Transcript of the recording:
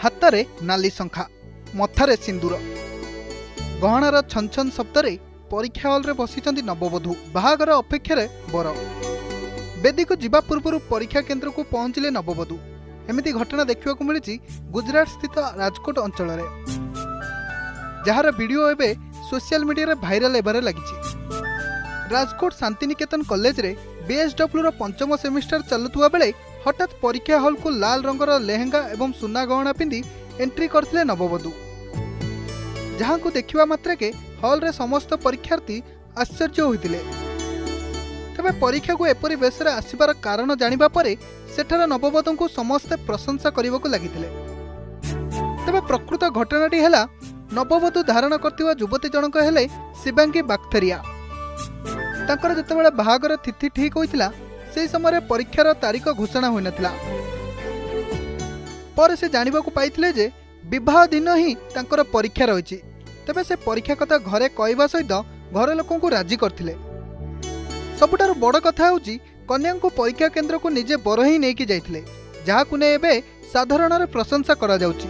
ହାତରେ ନାଲି ଶଙ୍ଖା, ମଥାରେ ସିନ୍ଦୁର, ଗହଣାର ଛନଛନ ଶବ୍ଦରେ ପରୀକ୍ଷା ହଲ୍ରେ ବସିଛନ୍ତି ନବବଧୂ। ବାହାଘର ଅପେକ୍ଷାରେ ବର। ବେଦୀକୁ ଯିବା ପୂର୍ବରୁ ପରୀକ୍ଷା କେନ୍ଦ୍ରକୁ ପହଞ୍ଚିଲେ ନବବଧୂ। ଏମିତି ଘଟଣା ଦେଖିବାକୁ ମିଳିଛି ଗୁଜରାଟ ସ୍ଥିତ ରାଜକୋଟ ଅଞ୍ଚଳରେ, ଯାହାର ଭିଡିଓ ଏବେ ସୋସିଆଲ ମିଡିଆରେ ଭାଇରାଲ ହେବାରେ ଲାଗିଛି। ରାଜକୋଟ ଶାନ୍ତିନିକେତନ କଲେଜରେ ବିଏସ୍ଡବ୍ଲ୍ୟୁର ପଞ୍ଚମ ସେମିଷ୍ଟର ଚାଲୁଥିବା ବେଳେ ହଠାତ୍ ପରୀକ୍ଷା ହଲ୍କୁ ଲାଲ ରଙ୍ଗର ଲେହେଙ୍ଗା ଏବଂ ସୁନା ଗହଣା ପିନ୍ଧି ଏଣ୍ଟ୍ରି କରିଥିଲେ ନବବଧୂ, ଯାହାଙ୍କୁ ଦେଖିବା ମାତ୍ରକେ ହଲ୍ରେ ସମସ୍ତ ପରୀକ୍ଷାର୍ଥୀ ଆଶ୍ଚର୍ଯ୍ୟ ହୋଇଥିଲେ। ତେବେ ପରୀକ୍ଷାକୁ ଏପରି ବେଶରେ ଆସିବାର କାରଣ ଜାଣିବା ପରେ ସେଠାରେ ନବବଧୂଙ୍କୁ ସମସ୍ତେ ପ୍ରଶଂସା କରିବାକୁ ଲାଗିଥିଲେ। ତେବେ ପ୍ରକୃତ ଘଟଣାଟି ହେଲା, ନବବଧୂ ଧାରଣ କରିଥିବା ଯୁବତୀ ଜଣକ ହେଲେ ଶିବାଙ୍ଗୀ ବାକ୍ଥେରିଆ। ତାଙ୍କର ଯେତେବେଳେ ବାହାଘର ତିଥି ଠିକ୍ ହୋଇଥିଲା, ସେହି ସମୟରେ ପରୀକ୍ଷାର ତାରିଖ ଘୋଷଣା ହୋଇନଥିଲା। ପରେ ସେ ଜାଣିବାକୁ ପାଇଥିଲେ ଯେ ବିବାହ ଦିନ ହିଁ ତାଙ୍କର ପରୀକ୍ଷା ରହିଛି। ତେବେ ସେ ପରୀକ୍ଷା କଥା ଘରେ କହିବା ସହିତ ଘର ଲୋକଙ୍କୁ ରାଜି କରିଥିଲେ। ସବୁଠାରୁ ବଡ଼ କଥା ହେଉଛି, କନ୍ୟାଙ୍କୁ ପରୀକ୍ଷା କେନ୍ଦ୍ରକୁ ନିଜେ ବର ହିଁ ନେଇକି ଯାଇଥିଲେ, ଯାହାକୁ ନେଇ ଏବେ ସାଧାରଣରେ ପ୍ରଶଂସା କରାଯାଉଛି।